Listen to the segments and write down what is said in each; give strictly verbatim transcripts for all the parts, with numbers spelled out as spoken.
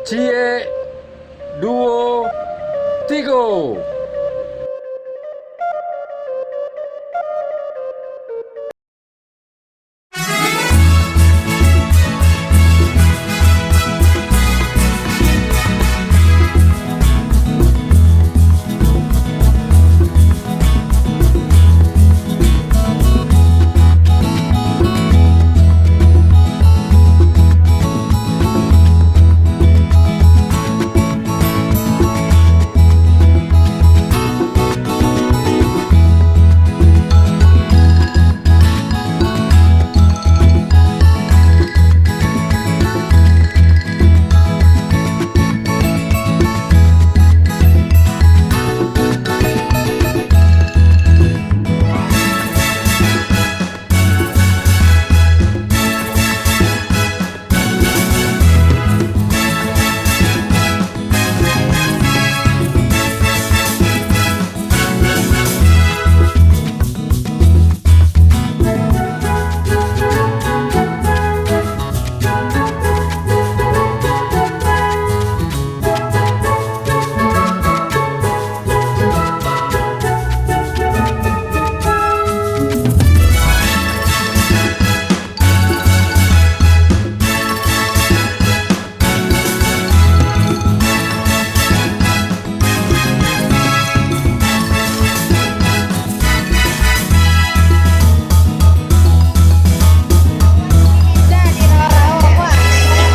Ciek, duo, tigo.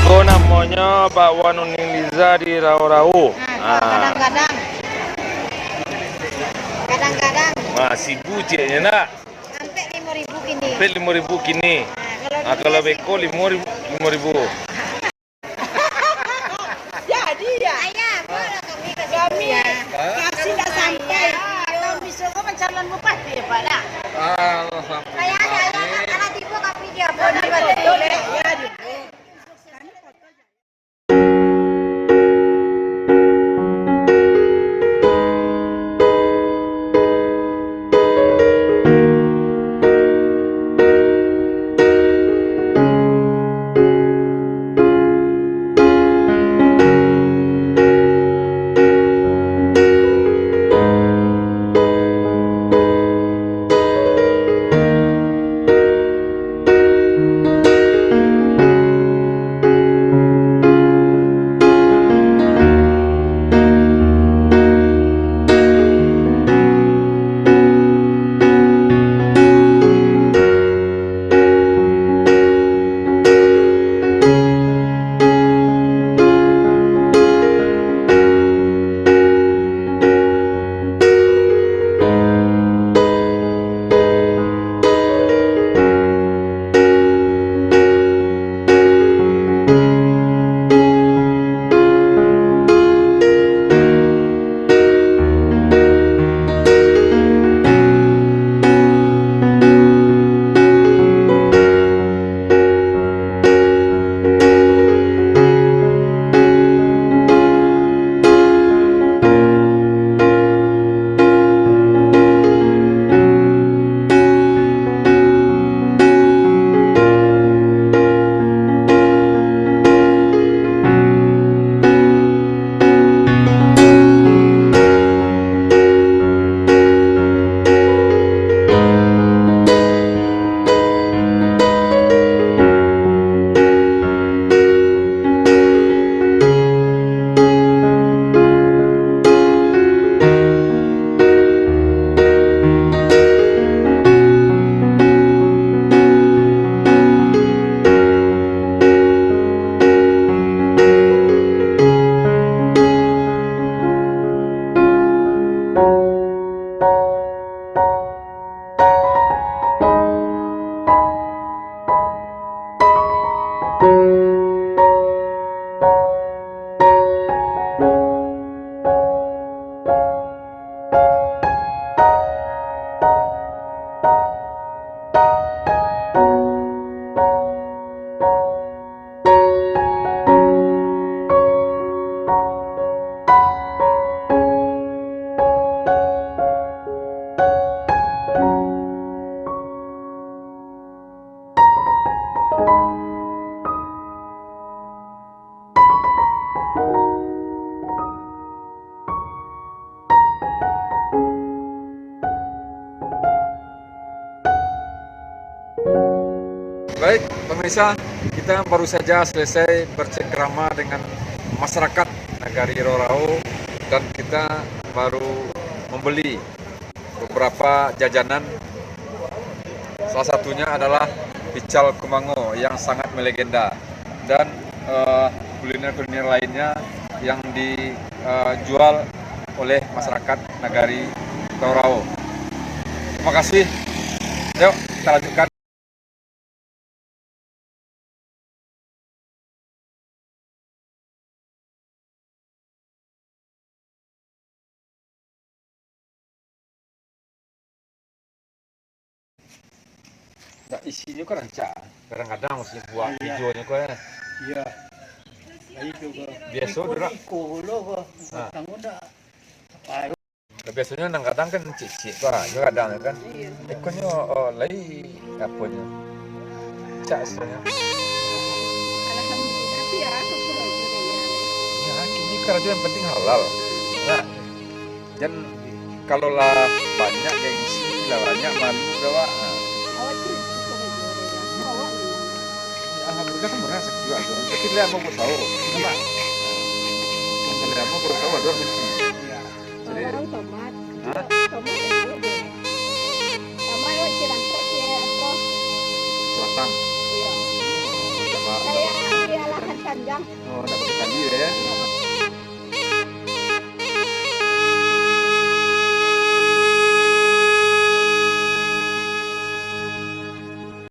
Ko namonyo bakwan uning Liza di Rau-Rau. Ah, ah. Kadang-kadang. Kadang-kadang. Wah, sibu cieknyo nak. Ampek limo ribu kini. Ampek limo ribu kini. Ah, kalau beko limo ribu, limo ribu. Jadi, ya? Ayah, bawa kami ke situ, kami ya. Kasih ndak sampai. Ayah, tahun besok kau mencalon bupati ya, Pak, dah? Alhamdulillah. Ayah, ayah, ayah, tiba kami dia, Pak, di batu. Boleh, ya, di. Pemirsa, kita baru saja selesai bercengkrama dengan masyarakat Nagari Rorao dan kita baru membeli beberapa jajanan. Salah satunya adalah pical kumango yang sangat melegenda dan, eh, kuliner-kuliner lainnya yang dijual oleh masyarakat Nagari Rorao. Terima kasih. Yuk, kita lanjutkan. Ndak, isinyo kan rancak. Kadang-kadang mesti buat Iya. videonyo kan. Iya. Biaso, Iko, Dora. Iko lo ko. Ha. Batang ko ndak. Biasonyo nan gadang kan cicik tu lah, yo gadang tu kan. Ikonyo, oh, lai aponyo. Cak sebenarnya. Alhamdulillah, tapi ya, aku suruh juga ya. Ya, kini karajo yang penting halal. Nah, dan kalau lah banyak gengsi, lah banyak malu, dah, Wak. Nah. Awak tu suka baju, ya. Awak ni. Alhamdulillah kan murah sakit juga tu. Tapi lihat mau buat sahur. Nampak? Masalah mau buat sahur, ada sakit. Iya. Jadi, orang tomat. Hah? Tomat itu dia. Tomat itu cilantro, cil apa? Selatan. Iya. Sama, kayak sama. Di lahan panjang. Oh,